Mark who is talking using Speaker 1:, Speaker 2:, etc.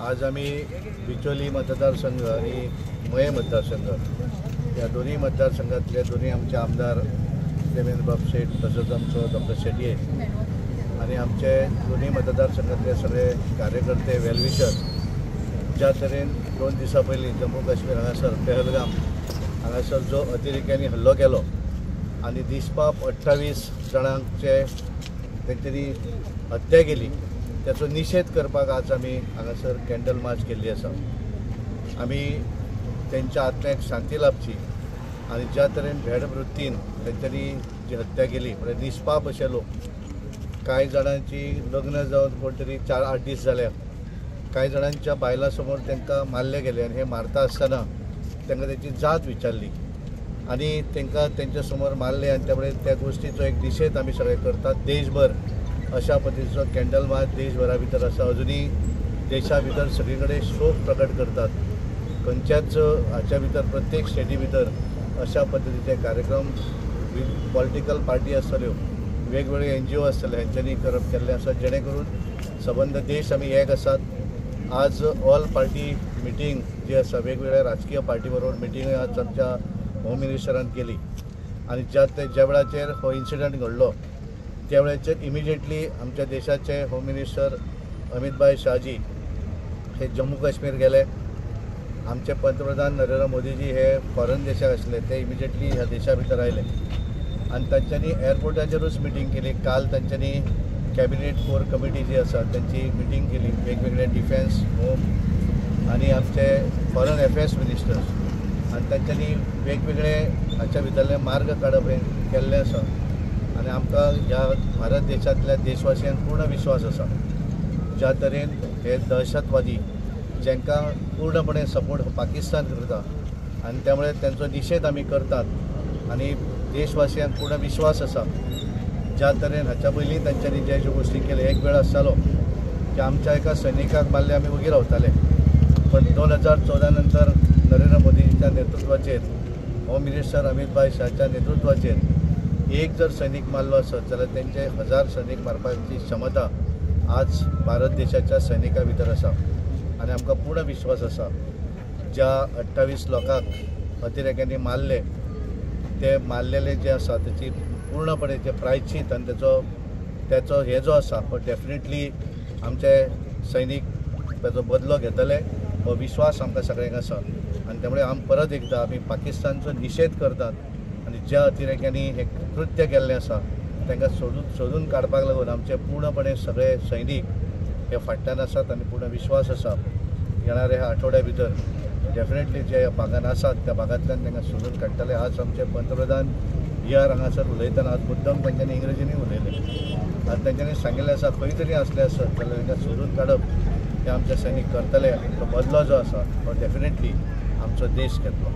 Speaker 1: आज आमी बिचोली मतदारसंघ आणि मये मतदारसंघ या दोन्ही मतदारसंघातले दोन्ही आमचे आमदार देवेंद्रबाब शेट तसंच आमचो डॉक्टर शेटये आणि आमचे दोन्ही मतदारसंघातले सगळे कार्यकर्ते वेलविशर ज्या तरेन 2 दिसां पयलीं जम्मू काश्मीर हांगासर पेहलगाम हांगासर जो अतिरेक्यांनी हल्लो केलो आनी निष्पाप 28 जाणांचे तेंच्यांनी हत्या केली त्याचो निषेध करपाक आज आमी हांगासर कॅन्डल मार्च केल्ली आसा। आमी तेंच्या आत्म्याक शांती लाभची आनी ज्या तरेन भेड वृत्तीन तेंच्यांनी जी हत्या केली म्हणजे निष्पाप अशे लोक, कांय जाणांची लग्न जावन कोण तरी 4-8 दीस जाल्या, कांय जाणांच्या बायलां समोर तांकां मारले गेले आनी हे मारता आसतना तांकां तेंची जात विचारली आनी तांकां तेंच्या समोर मारले आनी त्यामुळे त्या गोष्टीचो एक निषेध आमी सगळे करतात। देशभर अशा पद्दतीचो कॅन्डल मार्च देशभरा भितर आसा। अजुनूय देशा भितर सगळे कडेन शोक प्रकट करतात, खंयच्याच हाच्या भितर प्रत्येक स्टेटी भितर अशा पद्दतीचे कार्यक्रम पॉलिटिकल पार्टी आसतल्यो, वेगवेगळे NGO आसतले हेंच्यांनी करप केल्लें आसा, जेणे करून सबंद देश आमी एक आसात। आज ऑल पार्टी मिटींग जी आसा वेगवेगळ्या राजकीय पार्टी बरोबर मिटींग आज आमच्या होम मिनिस्टरान केली आनी ज्या वेळाचेर हो इन्सिडंट घडलो त्या वेळाचेर इमिजिएटली आमच्या देशाचे होम मिनिस्टर अमितभाई शाहजी हे जम्मू काश्मीर गेले। आमचे पंतप्रधान नरेंद्र मोदीजी हे फॉरेन देशाक आसले, ते इमिजिएटली ह्या देशा भितर आयले आनी तांच्यांनी एअरपोर्टाचेरूच मिटींग केली। काल तांच्यांनी कॅबिनेट कोर कमिटी जी आसा तांची मिटींग केली, वेगवेगळे डिफेन्स, होम आनी आमचे फॉरेन अफेर्स मिनिस्टर्स आनी तांच्यांनी वेगवेगळे हाच्या भितरले मार्ग काडप हें केल्लें आसा आनी आमकां ह्या भारत देशांतल्या देशवासियांक पूर्ण विश्वास आसा। ज्या तरेन हे दहशतवादी जांकां पूर्णपणे सपोर्ट पाकिस्तान करता आनी त्यामुळे तांचो निषेध आमी करतात आनी देशवासियांक पूर्ण विश्वास आसा। ज्या तरेन हाच्या पयलीं तांच्यांनी ज्या ज्यो गोश्टी केल्यो, एक वेळ आसतालो की आमच्या एका सैनिकाक मारले आमी वगी रावताले, पण 2014 नंतर नरेंद्र मोदीच्या नेतृत्वाचेर, होम मिनिस्टर अमितभाई शाहच्या नेतृत्वाचेर एक जर सैनिक मारलो आसत जाल्यार तेंचे 1000 सैनिक मारपाची क्षमता आज भारत देशाच्या सैनिका भितर आसा आनी आमकां पूर्ण विश्वास आसा ज्या 28 लोकांक अतिरेक्यांनी मारले ते मारलेले जे आसा तेची पूर्णपणे जे प्रायश्चित आनी तेचो हे जो आसा हो डेफिनेटली आमचे सैनिक ताचो बदलो घेतले हो विश्वास आमकां सगळ्यांक आसा आनी त्यामुळे आमी परत एकदां आमी पाकिस्तानचो निषेध करतात आनी ज्या अतिरेक्यांनी हें कृत्य केल्लें आसा तांकां सोदून काडपाक लागून आमचे पूर्णपणे सगळे सैनिक हे फाटल्यान आसात आनी पूर्ण विश्वास आसा येणाऱ्या ह्या आठवड्या भितर डेफिनेटली जे ह्या भागान आसात त्या भागांतल्यान तांकां सोदून काडटले। आज आमचे पंतप्रधान BR हांगासर उलयतना आज मुद्दम तांच्यांनी इंग्रजींनी उलयलें आनी तांच्यांनी सांगिल्लें आसा खंय तरी आसलें आसत जाल्यार तांकां सोदून काडप हे आमचे सैनिक करतले आनी तो बदलो जो आसा तो डेफिनेटली आमचो देश घेतलो।